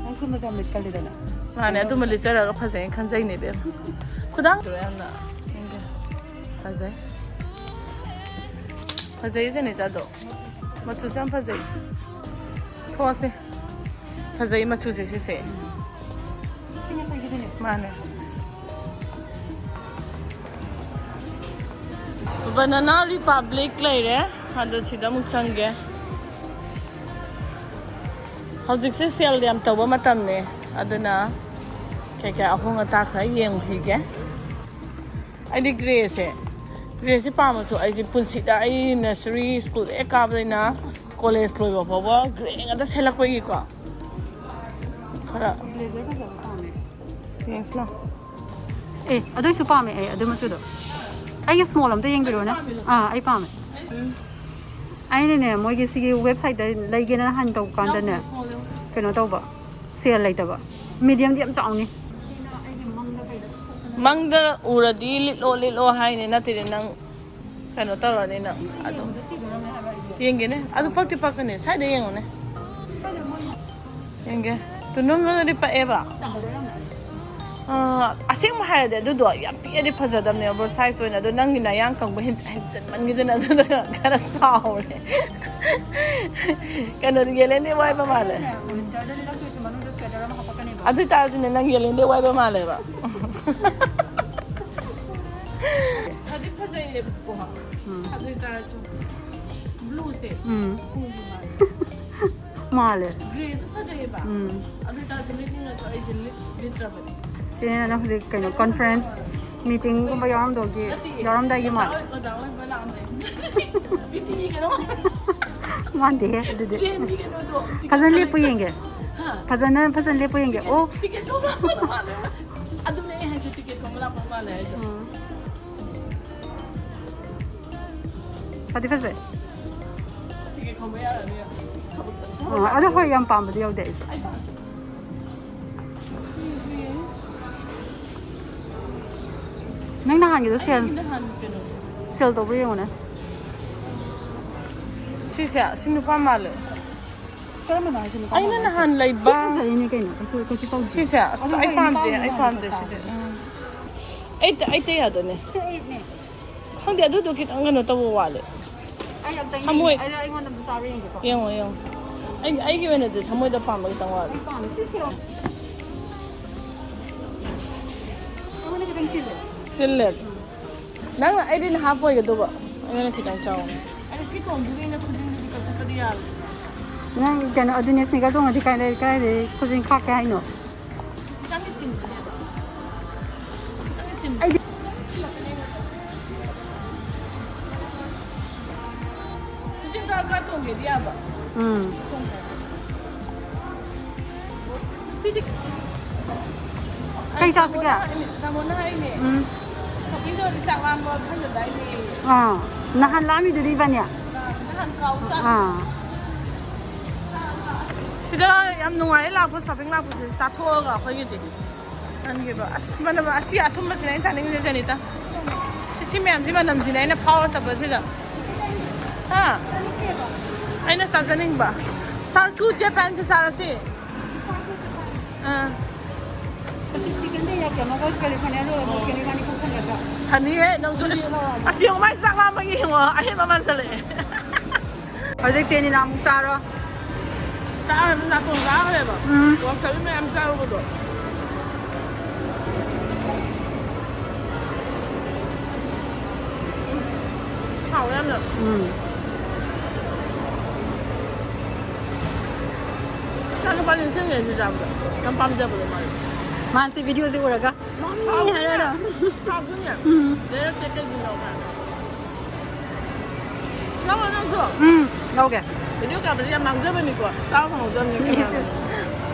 ꯅꯪ ꯁꯨꯝꯕꯁꯦ ꯌꯥꯝ ꯂꯤꯠꯀꯜꯂꯤꯗꯅ꯫ ꯃꯥꯅꯦ, ꯑꯗꯨꯝꯕ ꯂꯤꯠꯆꯔꯒ ꯐꯖꯩꯅ ꯈꯟꯖꯩꯅꯦ, ꯏꯕꯦꯝ꯫ ꯈꯨꯗꯥꯡ ꯌꯥꯝꯅ ꯐꯖꯩ꯫ ꯐꯖꯩ ꯖꯦꯅꯤꯇꯥꯗꯣ꯫ ꯃꯆꯨꯁꯨ ꯌꯥꯝ ꯐꯖꯩ꯫ ꯊꯣꯛꯑꯁꯦ꯫ ꯐꯖꯩ ꯃꯆꯨꯁꯦ ꯁꯤꯁꯦ꯫ ꯃꯥꯅꯦ꯫ Banana Republic ꯂꯩꯔꯦ꯫ ꯑꯗꯣ ꯁꯤꯗ ꯑꯃꯨꯛ ꯆꯪꯒꯦ꯫ ꯍꯧꯖꯤꯛꯁꯦ sale ꯌꯥꯝ ꯇꯧꯕ ꯃꯇꯝꯅꯦ꯫ ꯑꯗꯨꯅ ꯀꯩꯀꯩ ꯑꯍꯣꯡ ꯑꯇꯥ ꯈꯔ ꯌꯦꯡꯈꯤꯒꯦ꯫ ꯑꯩꯗꯤ greyꯁꯦ, greyꯁꯦ ꯄꯥꯝꯃꯁꯨ ꯑꯩꯁꯦ ꯄꯨꯟꯁꯤꯗ ꯑꯩ nursery school ꯍꯦꯛ ꯀꯥꯕꯗꯩꯅ college ꯂꯣꯏꯕ ꯐꯥꯎꯕ grey ꯉꯥꯛꯇ ꯁꯦꯠꯂꯛꯄꯒꯤꯀꯣ꯫ ꯈꯔ Blazer ꯐꯖꯕ ꯄꯥꯝꯃꯦ꯫ ꯌꯦꯡꯁꯤ ꯂꯥꯎ꯫ ꯑꯦ, ꯑꯗꯨꯏꯁꯨ ꯄꯥꯝꯃꯦ ꯑꯩ ꯑꯗꯨ ꯃꯆꯨꯗꯣ꯫ ꯑꯩꯒꯤ small ꯑꯝꯇ ꯌꯦꯡꯕꯤꯔꯣꯅꯦ꯫ ꯑꯥ, ꯑꯩ ꯄꯥꯝꯃꯦ꯫ ꯑꯩꯅꯅꯦ, ꯃꯣꯏꯒꯤ ꯁꯤꯒꯤ websiteꯇ ꯂꯩꯒꯦꯅ ꯅꯍꯥꯟ ꯇꯧꯕ ꯀꯥꯟꯗꯅꯦ, ꯀꯩꯅꯣ ꯇꯧꯕ, sale ꯂꯩꯇꯕ꯫ Mediumꯗꯤ ꯌꯥꯝ ꯆꯥꯎꯅꯤ꯫ ꯃꯪꯗ ꯎꯔꯗꯤ ꯂꯤꯠꯂꯣ, ꯂꯤꯠꯂꯣ ꯍꯥꯏꯅꯦ, ꯅꯠꯇꯦꯅꯦ ꯅꯪ ꯀꯩꯅꯣ ꯇꯧꯔꯅꯤ ꯅꯪ ꯑꯗꯨꯝ꯫ ꯌꯦꯡꯒꯦꯅꯦ꯫ ꯑꯗꯨ ꯄꯛꯇꯤ ꯄꯛꯀꯅꯤ꯫ ꯁ꯭ꯋꯥꯏꯗ ꯌꯦꯡꯉꯨꯅꯦ꯫ ꯌꯦꯡꯒꯦ꯫ ꯇꯨꯅꯨꯝꯗꯨꯅꯗꯤ ꯄꯛꯑꯦꯕ꯫ ꯑꯥ, ꯑꯁꯦꯡꯕ ꯍꯥꯏꯔꯗꯤ ꯑꯗꯨꯗꯣ ꯌꯥꯝ ꯄꯤꯛꯑꯗꯤ ꯐꯖꯗꯕꯅꯦ oversize ꯑꯣꯏꯅ꯫ ꯑꯗꯣ ꯅꯪꯒꯤ ꯅꯌꯥꯡ ꯀꯪꯕ ꯍꯦꯟ-, ꯍꯦꯟꯖꯟꯃꯟꯈꯤꯗꯅ ꯑꯗꯨꯗ ꯈꯔ ꯆꯥꯎꯔꯦ꯫ ꯀꯩꯅꯣꯗꯤ ꯌꯦꯂꯦꯟꯗꯤ ꯋꯥꯏꯕ ꯃꯥꯜꯂꯦ꯫ Winterꯗ ꯂꯤꯠꯂꯛꯇꯣꯏꯁꯦ ꯃꯅꯨꯡꯗ sweater ꯑꯃ ꯍꯥꯄꯛꯀꯅꯦꯕ꯫ ꯑꯗꯨ ꯑꯣꯏꯇꯥꯔꯁꯨꯅꯦ, ꯅꯪ ꯌꯦꯂꯦꯟꯗꯤ ꯋꯥꯏꯕ ꯃꯥꯜꯂꯦꯕ꯫ ꯐꯗꯤ ꯐꯖꯩꯌꯦꯕꯀꯣ꯫ ꯎꯝ꯫ ꯑꯗꯨ ꯑꯣꯏꯇꯥꯔꯁꯨ blueꯁꯦ ꯎꯝ꯫ Schoolꯒꯤ ꯃꯥꯜꯂꯦ꯫ ꯃꯥꯜꯂꯦ꯫ Greyꯁꯨ ꯐꯖꯩꯌꯦꯕ꯫ ꯎꯝ꯫ ꯑꯗꯨ ꯑꯣꯏꯇꯥꯔꯁꯨ ꯂꯤꯠꯅꯤꯡꯉꯁꯨ ꯑꯩꯁꯦ ꯂꯤꯠ-, ꯂꯤꯠꯇ꯭ꯔꯕꯅꯤ꯫ ꯆꯦꯅ ꯍꯧꯖꯤꯛ ꯀꯩꯅꯣ conference meetingꯒꯨꯝꯕ ꯌꯥꯎꯔꯝꯗꯧꯒꯤ, ꯅꯠꯇꯦ, ꯌꯥꯎꯔꯝꯗꯥꯏꯒꯤ ꯑꯣꯖꯥ ꯃꯥꯜꯂꯦ꯫ ꯑꯣꯏ-, ꯑꯣꯖꯥ ꯑꯣꯏꯕ ꯂꯥꯛꯑꯝꯗꯥꯏ꯫ ꯄꯤꯇꯤꯒꯤ ꯀꯩꯅꯣ꯫ ꯃꯥꯟꯗꯦꯍꯦ ꯑꯗꯨꯗꯤ꯫ Trainꯒꯤ ꯀꯩꯅꯣꯗꯣ, ticket ꯐꯖꯅ ꯂꯦꯞꯄꯨ ꯀꯂꯦꯛꯇꯔ꯫ ꯌꯦꯡꯒꯦ꯫ ꯍꯥ? ꯐꯖꯅ, ꯐꯖꯅ ꯂꯦꯞꯄꯨ ꯌꯦꯡꯒꯦ꯫ Ticket, ꯑꯣ! Ticket ꯂꯧꯕ ꯂꯥꯛꯄ ꯃꯥꯜꯂꯦꯕ꯫ ꯑꯗꯨꯅꯦ ꯑꯩ ꯍꯥꯏꯁꯦ, ticket ꯂꯧꯕ ꯂꯥꯛꯄ ꯃꯥꯜꯂꯦ ꯍꯥꯏꯁꯦ꯫ ꯎꯝ꯫ ꯐꯗꯤ ꯐꯖꯩ꯫ Ticket ꯈꯣꯝꯕ ꯌꯥꯔꯅꯤ꯫ ꯑꯣ, ꯑꯗꯣ ꯍꯣꯏ, ꯌꯥꯝ ꯄꯥꯝꯕꯗꯤ ꯌꯧꯗꯦ ꯑꯩꯁꯨ꯫ ꯑꯩ ꯄꯥꯝꯗꯦ꯫ ꯅꯪ ꯅꯍꯥꯟꯒꯤꯗꯣ ꯁꯦꯜ, ꯁꯦꯜ ꯇꯧꯕ꯭ꯔꯥ ꯌꯦꯡꯉꯨꯅꯦ꯫ ꯁꯤꯁꯦ ꯁꯤ ꯅꯨꯄꯥ ꯃꯥꯜꯂꯦ꯫ ꯀꯔꯝꯕꯅꯣ ꯍꯥꯏꯁꯦ? ꯅꯨꯄꯥ ꯑꯩꯅ ꯃꯥꯜꯂꯦ ꯍꯥꯏꯁꯦ? ꯅꯍꯥꯟ ꯂꯩꯕ꯫ ꯁꯤ ꯐꯖꯔꯤꯅꯦ ꯀꯩꯅꯣ, ꯀꯩꯁꯨ, ꯀꯩꯁꯨ ꯇꯧꯗꯦ꯫ ꯁꯤꯁꯦ ꯑꯁ, ꯑꯗꯨ ꯑꯩ ꯍꯣꯏ, ꯄꯥꯝꯗꯦ, ꯅꯨꯄꯥꯒꯤꯗꯤ ꯑꯩ ꯃꯥꯜꯂꯦ ꯄꯥꯝꯗꯦ ꯁꯤꯗꯤ꯫ ꯆꯞ ꯆꯥꯕ꯫ ꯎꯝ꯫ ꯑꯩ ꯇ-, ꯑꯩ ꯇꯩ ꯌꯥꯗꯣꯏꯅꯦ꯫ ꯁꯤ ꯑꯩꯅꯦ꯫ ꯈꯪꯗꯦ, ꯑꯗꯨꯗꯣ ꯈꯤꯇꯪ ꯀꯩꯅꯣ ꯇꯧꯕ ꯋꯥꯠꯂꯦ꯫ ꯑꯩ ꯑꯝꯇꯪ ꯊꯃꯣꯏ꯫ ꯌꯦꯡꯒꯦ꯫ ꯑꯩ, ꯑꯩꯉꯣꯟꯗ ꯑꯝꯇ ꯆꯥꯕ ꯌꯦꯡꯒꯦꯀꯣ꯫ ꯌꯦꯡꯉꯣ, ꯌꯦꯡꯉꯣ꯫ ꯑꯩ, ꯑꯩꯒꯤ ꯑꯣꯏꯅꯗꯤ ꯊꯃꯣꯏꯗ ꯄꯥꯝꯕ ꯈꯤꯇꯪ ꯋꯥꯠꯂꯦ꯫ ꯑꯩ ꯄꯥꯝꯃꯦ꯫ ꯁꯤ ꯁꯦꯜ꯫ ꯑꯩꯉꯣꯟꯗ ꯈꯤꯇꯪ ꯆꯤꯜꯂꯦ꯫ ꯆꯤꯜꯂꯦ꯫ ꯅꯪꯅ ꯑꯩꯗꯤ ꯅꯍꯥ ꯑꯣꯏꯒꯗꯧꯕ꯫ ꯑꯩꯉꯣꯟꯗ ꯈꯤꯇꯪ ꯆꯥꯎ꯫ ꯑꯗ ꯁꯤ ꯇꯣꯡꯗ꯭ꯔꯤꯉꯩꯅ ꯈꯨꯖꯤꯟꯗꯨꯗꯤ ꯀꯛꯊꯠꯄꯗꯤ ꯌꯥꯔꯣꯏ꯫ ꯅꯪ ꯀꯩꯅꯣ, ꯑꯗꯨꯅꯦ sneaker ꯇꯣꯡꯉꯗꯤ ꯀꯥꯏꯗꯩ, ꯀꯥꯏꯗꯩ ꯈꯨꯖꯤꯟ ꯈꯥꯛꯀꯦ ꯍꯥꯏꯅꯣ? ꯈꯤꯇꯪꯗꯤ ꯆꯤꯟꯕꯅꯦ ꯑꯗꯣ꯫ ꯈꯤꯇꯪꯗꯤ ꯆꯤꯟꯕꯅꯦ꯫ ꯑꯩꯗꯤ ꯈꯨꯖꯤꯟ ꯀꯛꯑ ꯀꯛꯑ ꯇꯣꯡꯒꯦꯗꯤ ꯌꯥꯕ꯫ ꯎꯝ꯫ ꯇꯣꯡ ꯐꯔꯦ꯫ ꯁꯤꯗꯤ ꯀꯩ ꯆꯥꯁꯤꯒꯦ? ꯇꯥꯃꯣꯅ ꯍꯥꯏꯅꯦ, ꯇꯥꯃꯣꯅ ꯍꯥꯏꯅꯦ꯫ ꯎꯝ꯫ Shopping ꯇꯧꯔꯗꯤ ꯆꯥꯛ ꯂꯥꯝꯕ ꯈꯪꯗꯗꯥꯏꯅꯦ꯫ ꯑꯥ, ꯅꯍꯥꯟ ꯂꯥꯝꯃꯤꯗꯨꯗꯤ ꯏꯕꯥꯅꯤ꯫ ꯅꯍꯥꯟ ꯀꯥꯎ ꯆꯥꯛ꯫ ꯑꯥ꯫ ꯁꯤꯗ ꯌꯥꯝ ꯅꯨꯡꯉꯥꯏ ꯂꯥꯛꯄ, shopping ꯂꯥꯛꯄꯁꯦ ꯆꯥꯊꯣꯛꯑꯒ ꯑꯩꯈꯣꯏꯒꯤꯗꯤ꯫ ꯈꯟꯈꯤꯕ꯫ ꯑꯁ, ꯃꯅꯝ ꯑꯁꯤ ꯑꯊꯨꯝꯕꯁꯤꯅꯦ ꯑꯩꯅ ꯆꯥꯅꯤꯡꯉꯤꯁꯦ, ꯖꯦꯅꯤꯇꯥ꯫ ꯁꯤ, ꯁꯤ ꯃꯌꯥꯝꯁꯤ ꯃꯅꯝꯁꯤꯅꯦ ꯑꯩꯅ ꯐꯥꯎꯔ ꯆꯠꯄꯁꯤꯗ꯫ ꯍꯥ? ꯑꯩꯅ ꯆꯥꯖꯅꯤꯡꯕ꯫ ꯁꯥꯔꯀꯨ ꯖꯄꯥꯟꯁꯦ ꯆꯥꯔꯁꯤ꯫ ꯑꯥ꯫ ꯆꯤꯛꯀꯟꯗ ꯌꯥꯛ ꯀꯩꯅꯣꯒ ꯀꯦꯂꯤꯐꯣꯔꯅꯤꯌꯥ ꯔꯣꯜ ꯑꯃ ꯀꯦꯂꯤꯐꯣꯔꯅꯤꯌꯥ ꯈꯛ ꯐꯪꯒꯗ꯭ꯔꯥ? ꯐꯅꯤꯍꯦ, ꯅꯪꯁꯨ꯫ ꯑꯗꯨꯗꯤ ꯑꯁ, ꯂꯧꯔꯛꯑꯒꯦ꯫ ꯑꯁ, ꯌꯦꯡꯉꯨ, ꯃꯥꯏ ꯆꯥꯛ ꯂꯥꯝꯕꯒꯤ ꯌꯦꯡꯉꯣ, ꯑꯍꯦꯟꯕ ꯃꯥꯟꯁꯜꯂꯛꯑꯦ꯫ ꯍꯧꯖꯤꯛ ꯆꯦꯅꯤꯅ ꯑꯃꯨꯛ ꯆꯥꯔꯣ꯫ ꯆꯥꯔꯣ, ꯅꯥꯇꯣꯟ ꯆꯥꯈ꯭ꯔꯦꯕ꯫ ꯎꯝ꯫ ꯋꯥꯁꯔꯨꯝ ꯃꯌꯥꯝ ꯆꯥꯔꯨꯕꯗꯣ꯫ ꯍꯥꯎꯋꯦ ꯌꯥꯝꯅ꯫ ꯎꯝ꯫ ꯏꯆꯥꯅꯨꯄꯥ ꯅꯤꯡꯁꯤꯡꯉꯦ ꯁꯤ ꯆꯥꯕꯗ꯫ ꯌꯥꯝ ꯄꯥꯝꯖꯕꯗꯣ ꯃꯥꯗꯤ꯫ ꯃꯥꯁꯦ video ꯁꯦ ꯎꯔꯒ, "ꯃꯝꯃꯤ" ꯍꯥꯎꯗꯨꯅꯦ꯫ ꯍꯥꯏꯔꯒ꯫ ꯍꯥꯎꯗꯨꯅꯦ꯫ ꯎꯝ꯫ ꯂꯩꯔꯛꯇꯦ ꯀꯩꯒꯤꯅꯣ ꯀꯥꯏꯅ꯫ ꯂꯧꯔꯣ ꯅꯪꯁꯨ꯫ ꯎꯝ, ꯂꯧꯒꯦ꯫ Video ꯀꯥꯞꯄꯗꯤ ꯌꯥꯝ ꯃꯥꯡꯖꯕꯅꯤꯀꯣ꯫ ꯆꯥꯕ ꯐꯪꯍꯧꯗꯕꯅꯤ ꯏꯁ, ꯀꯅꯥꯅ꯫ ꯏꯁ꯫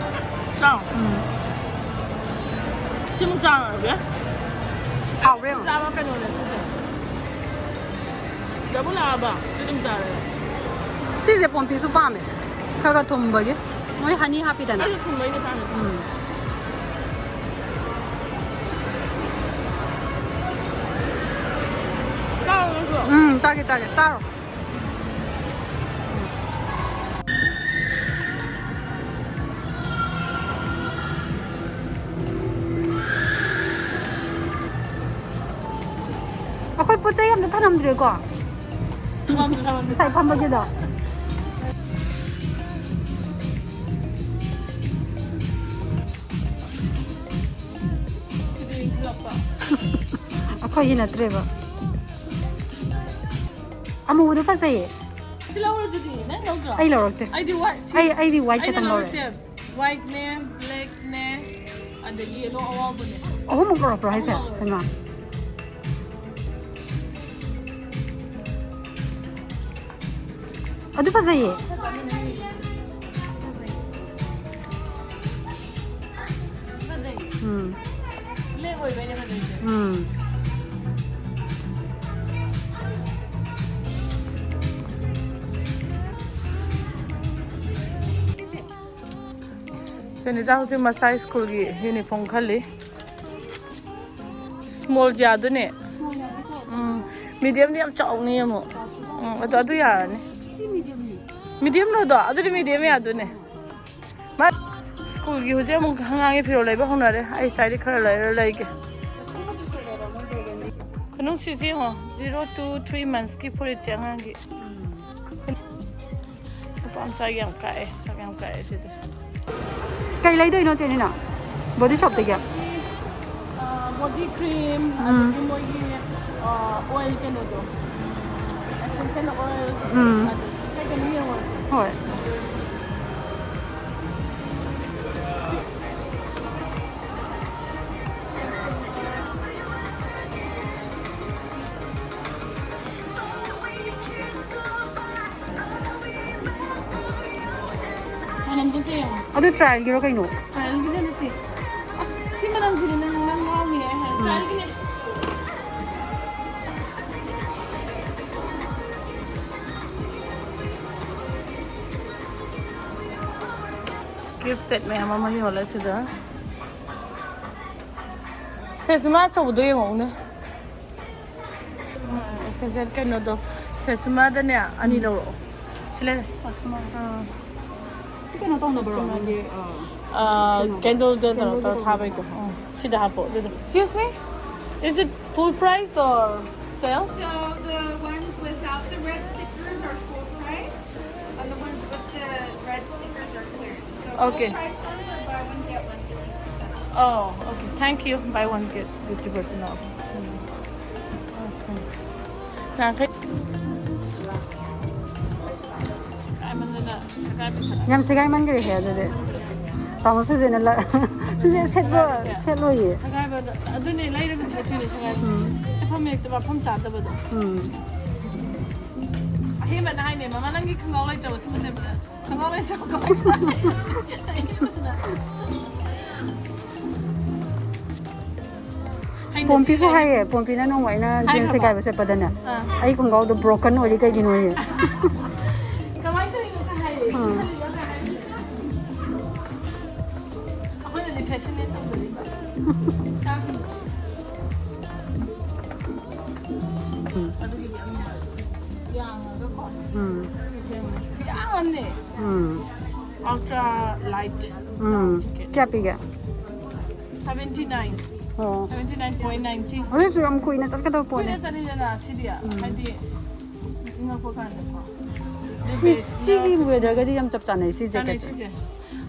ꯆꯥꯎ꯫ ꯎꯝ꯫ ꯁꯤꯃꯨꯛ ꯆꯥꯔꯨꯔꯒꯦ꯫ ꯍꯥꯎꯕ꯭ꯔꯥ ꯌꯦꯡꯉꯣ꯫ ꯆꯥꯕ ꯀꯩꯅꯣꯅꯦ ꯁꯤꯁꯦ꯫ ꯗꯕꯜ ꯂꯥꯛꯑꯕ? ꯁꯤ ꯑꯗꯨꯝ ꯆꯥꯔꯦ꯫ ꯁꯤꯁꯦ ꯄꯣꯝꯄꯤꯁꯨ ꯄꯥꯝꯃꯦ꯫ ꯈꯔ ꯈꯔ ꯊꯨꯝꯕꯒꯤ꯫ ꯃꯣꯏ honey ꯍꯥꯞꯄꯤꯗꯅ꯫ ꯑꯩꯁꯨ ꯊꯨꯝꯕꯩꯗꯤ ꯄꯥꯝꯃꯦ꯫ ꯎꯝ꯫ ꯎꯝ, ꯆꯥꯒꯦ, ꯆꯥꯒꯦ, ꯆꯥꯔꯣ꯫ ꯑꯩꯈꯣꯏ ꯄꯣꯠ ꯆꯩ ꯑꯝꯇ ꯊꯅꯝꯗ꯭ꯔꯦꯀꯣ꯫ ꯉꯁꯥꯏ ꯐꯝꯕꯒꯤꯗꯣ꯫ ꯑꯩꯈꯣꯏꯒꯤ ꯅꯠꯇ꯭ꯔꯦꯕ꯫ ꯑꯃꯨꯕꯗꯣ ꯐꯖꯩꯌꯦ꯫ ꯁꯤ ꯂꯧꯔꯣ ꯑꯗꯨꯗꯤ꯫ ꯅꯪ ꯂꯧꯗ꯭ꯔꯣ? ꯑꯩ ꯂꯧꯔꯛꯇꯦ꯫ ꯑꯩꯗꯤ white, ꯁꯤ ꯑꯩ, ꯑꯩꯗꯤ white ꯑꯩꯅ ꯈꯛꯇꯪ ꯂꯧꯔꯦ꯫ ꯂꯧꯔꯤꯁꯦ whiteꯅꯦ, blackꯅꯦ, ꯑꯗꯒꯤ yellow ꯑꯋꯥꯎꯕꯅꯦ꯫ ꯑꯍꯨꯝꯃꯨꯛ ꯂꯧꯔꯛꯄ꯭ꯔꯣ ꯍꯥꯏꯁꯦ? ꯑꯍꯨꯝ ꯂꯧꯔꯦ꯫ ꯍꯩꯃꯥ꯫ ꯑꯗꯨ ꯐꯖꯩꯌꯦ꯫ ꯐꯖꯩ꯫ ꯎꯝ꯫ Black ꯑꯣꯏꯕꯩꯅꯦ ꯐꯖꯩꯁꯦ꯫ ꯎꯝ꯫ ꯁꯦꯅꯤꯇꯥ ꯍꯧꯖꯤꯛ ꯃꯆꯥ ꯁ꯭ꯀꯨꯜꯒꯤ ꯌꯨꯅꯤꯐꯣꯔꯝ ꯈꯜꯂꯤ꯫ Small ꯖꯤꯌꯥꯗꯨꯅꯦ꯫ ꯎꯝ꯫ Mediumꯗꯤ ꯌꯥꯝ ꯆꯥꯎꯅꯤ ꯑꯃꯨꯛ꯫ ꯎꯝ, ꯑꯗꯣ ꯑꯗꯨ ꯌꯥꯔꯅꯤ꯫ Mediumꯂꯣ ꯑꯗꯣ? ꯑꯗꯨꯗꯤ medium ꯌꯥꯗꯣꯏꯅꯦ꯫ ꯃꯥ ꯁ꯭ꯀꯨꯜꯒꯤ ꯍꯧꯖꯤꯛ ꯑꯃꯨꯛ ꯑꯉꯥꯡꯒꯤ ꯐꯤꯔꯣꯜ ꯂꯩꯕ ꯍꯧꯅꯔꯦ꯫ ꯑꯩ ꯁ꯭ꯋꯥꯏꯗ ꯈꯔ ꯂꯩꯔ ꯂꯩꯒꯦ꯫ ꯈꯨꯅꯨꯡꯁꯤꯁꯦ ꯌꯦꯡꯉꯣ, zero to three monthsꯀꯤ ꯐꯨꯔꯤꯠꯁꯦ ꯑꯉꯥꯡꯒꯤ꯫ ꯅꯨꯄꯥ ꯃꯆꯥꯒꯤ ꯌꯥꯝ ꯀꯥꯛꯑꯦ, ꯁꯛ ꯌꯥꯝ ꯀꯥꯛꯑꯦ ꯁꯤꯗꯤ꯫ ꯀꯩ ꯂꯩꯗꯣꯏꯅꯣ ꯆꯦꯅꯤꯅ? Body Shopꯇꯒꯤ? ꯑ, body cream, ꯎꯝ꯫ ꯑꯗꯒꯤ ꯃꯣꯏꯒꯤ, ꯑ, oil ꯀꯩꯅꯣꯗꯣ, essential oil, ꯎꯝ꯫ ꯑꯗꯒꯤ ꯀꯩ ꯀꯩꯅꯣ ꯌꯦꯡꯉꯨꯔꯁꯦ꯫ ꯍꯣꯏ꯫ ꯃꯅꯝꯁꯦ ꯑꯝꯇ ꯌꯦꯡꯉꯣ꯫ ꯑꯗꯨ trialꯒꯤꯔꯣ ꯀꯩꯅꯣ? Trialꯒꯤꯗ ꯅꯠꯇꯦ꯫ ꯑꯁ, ꯁꯤ ꯃꯅꯝꯁꯤꯗꯤ ꯅꯪ, ꯅꯪ ꯉꯥꯎꯅꯤꯍꯦ꯫ ꯎꯝ꯫ Trialꯒꯤꯅꯦ꯫ Gift set ꯃꯌꯥꯝ ꯑꯃ ꯌꯣꯜꯂꯦ ꯁꯤꯗ꯫ ꯁꯦ, ꯁꯤꯃꯥ ꯑꯆꯧꯕꯗꯣ ꯌꯦꯡꯉꯛꯎꯅꯦ꯫ ꯁꯦ, ꯀꯩꯅꯣꯗꯣ, ꯁꯦ, ꯁꯨꯃꯥꯗꯅꯦ ꯑꯅꯤ ꯂꯧꯔꯛꯑꯣ꯫ ꯁꯤ ꯂꯩꯔꯦ꯫ ꯑꯥ꯫ ꯁꯤ ꯀꯩꯅꯣ ꯇꯧꯅꯕ꯭ꯔꯣ? ꯁꯨꯃꯥꯒꯤ, ꯑꯥ, ꯀꯦꯟꯗꯜꯗ ꯀꯩꯅꯣ ꯇꯧꯔ ꯊꯥꯕꯩꯗꯣ꯫ ꯑꯥ, ꯁꯤꯗ ꯍꯥꯞꯄꯣ ꯑꯗꯨꯗꯣ꯫ Excuse me? Is it full price or sale? So the ones without the red stickers are full price, and the ones with the red stickers are clearance. So full price ones are buy one, get one fifty percent off. Oh, okay. Thank you. Buy one, get fifty percent off. Okay. ꯌꯥꯡꯈꯩ꯫ ꯌꯥꯝ ꯁꯦꯒꯥꯏ ꯃꯟꯈ꯭ꯔꯦꯍꯦ ꯑꯗꯨꯗꯤ꯫ ꯇꯥꯃꯣ ꯁꯨꯖꯦꯅ ꯂ-, ꯁꯨꯖꯦ ꯁꯦꯠꯄ, ꯁꯦꯠꯂꯣꯏꯌꯦ꯫ ꯁꯦꯒꯥꯏꯕꯗ-, ꯑꯗꯨꯅꯦ ꯂꯩꯔꯒ ꯁꯦꯠꯇꯣꯏꯅꯦ ꯁꯦꯒꯥꯏꯕ꯫ ꯎꯝ꯫ ꯃꯐꯝ ꯍꯦꯛꯇ ꯃꯐꯝ ꯆꯥꯗꯕꯗꯣ꯫ ꯎꯝ꯫ ꯑꯍꯦꯟꯕꯅ ꯍꯥꯏꯅꯦ, "ꯃꯃꯥ, ꯅꯪꯒꯤ ꯈꯣꯡꯒ꯭ꯔꯥꯎ ꯂꯩꯇ꯭ꯔꯕ ꯁꯨꯝꯕ ꯁꯦꯠꯄꯗ?" ꯈꯣꯡꯒ꯭ꯔꯥꯎ ꯂꯩꯇ꯭ꯔꯕ ꯀꯃꯥꯏꯅ ꯁꯥꯅꯤ? ꯄꯣꯝꯄꯤꯁꯨ ꯍꯥꯏꯌꯦ, ꯄꯣꯝꯄꯤꯅ ꯅꯣꯡꯃ ꯑꯩꯅ ꯖꯤꯟꯁ ꯍꯥꯏꯈ꯭ꯔꯕ? ꯁꯦꯒꯥꯏꯕ ꯆꯠꯄꯗꯅꯦ, ꯑꯥ꯫ "ꯑꯩ ꯈꯣꯡꯒ꯭ꯔꯥꯎꯗꯣ broken ꯑꯣꯏꯔꯤ ꯀꯩꯒꯤꯅꯣꯌꯦ?" ꯀꯃꯥꯏꯅ ꯇꯧꯔꯤꯅꯣ ꯀꯥꯏ ꯍꯥꯏ? ꯑꯥ꯫ ꯑꯩꯈꯣꯏꯅꯗꯤ ꯐꯦꯁꯟꯅꯦ ꯇꯧꯖꯔꯤꯕ꯫ ꯏꯆꯥꯁꯤꯡꯗꯣ꯫ ꯎꯝ꯫ ꯑꯗꯨꯒꯤꯗꯤ ꯌꯥꯝ ꯅꯨꯡꯉꯥꯏ꯫ ꯌꯥꯡꯉꯒꯀꯣ꯫ ꯎꯝ꯫ ꯌꯥꯝꯅꯦ꯫ ꯎꯝ꯫ Ultra light ꯎꯝ꯫ Jacket꯫ ꯀꯌꯥ ꯄꯤꯒꯦ? Seventy nine꯫ ꯑꯣ꯫ Seventy nine point ninety꯫ ꯑꯗꯨꯁꯨ ꯌꯥꯝ ꯀꯨꯏꯅ ꯆꯠꯀꯗꯕ ꯄꯣꯠꯅꯦ꯫ ꯀꯨꯏꯅ ꯆꯠꯂꯤꯗꯅ ꯁꯤꯗꯤ꯫ ꯎꯝ꯫ ꯍꯥꯏꯗꯤ ꯏꯪꯉꯛꯄ ꯀꯥꯟꯗꯀꯣ꯫ ꯁꯤ-, ꯁꯤꯒꯤ weatherꯒꯗꯤ ꯌꯥꯝ ꯆꯞ ꯆꯥꯟꯅꯩ ꯁꯤ ꯆꯥꯟꯅꯩ jacketꯁꯦ꯫ ꯁꯤꯁꯦ꯫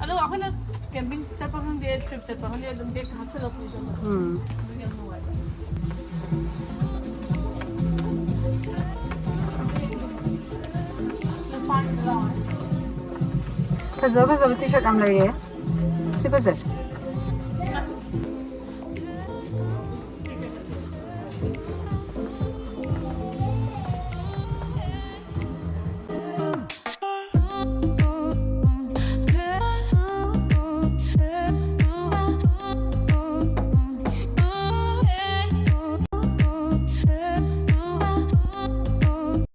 ꯑꯗꯣ ꯑꯩꯈꯣꯏꯅ camping ꯆꯠꯄ ꯈꯪꯗꯦ, trip ꯆꯠꯄ ꯈꯪꯗꯦ, ꯑꯗꯨꯝ bag ꯍꯥꯞꯆꯤꯜꯂ ꯄꯨꯖꯕꯗꯣ꯫ ꯎꯝ꯫ ꯑꯗꯨ ꯌꯥꯝ ꯅꯨꯡꯉꯥꯏ꯫ ꯐꯖ ꯐꯖꯕ T-shirt ꯌꯥꯝ ꯂꯩꯔꯦ꯫ ꯁꯤ ꯐꯖꯩ꯫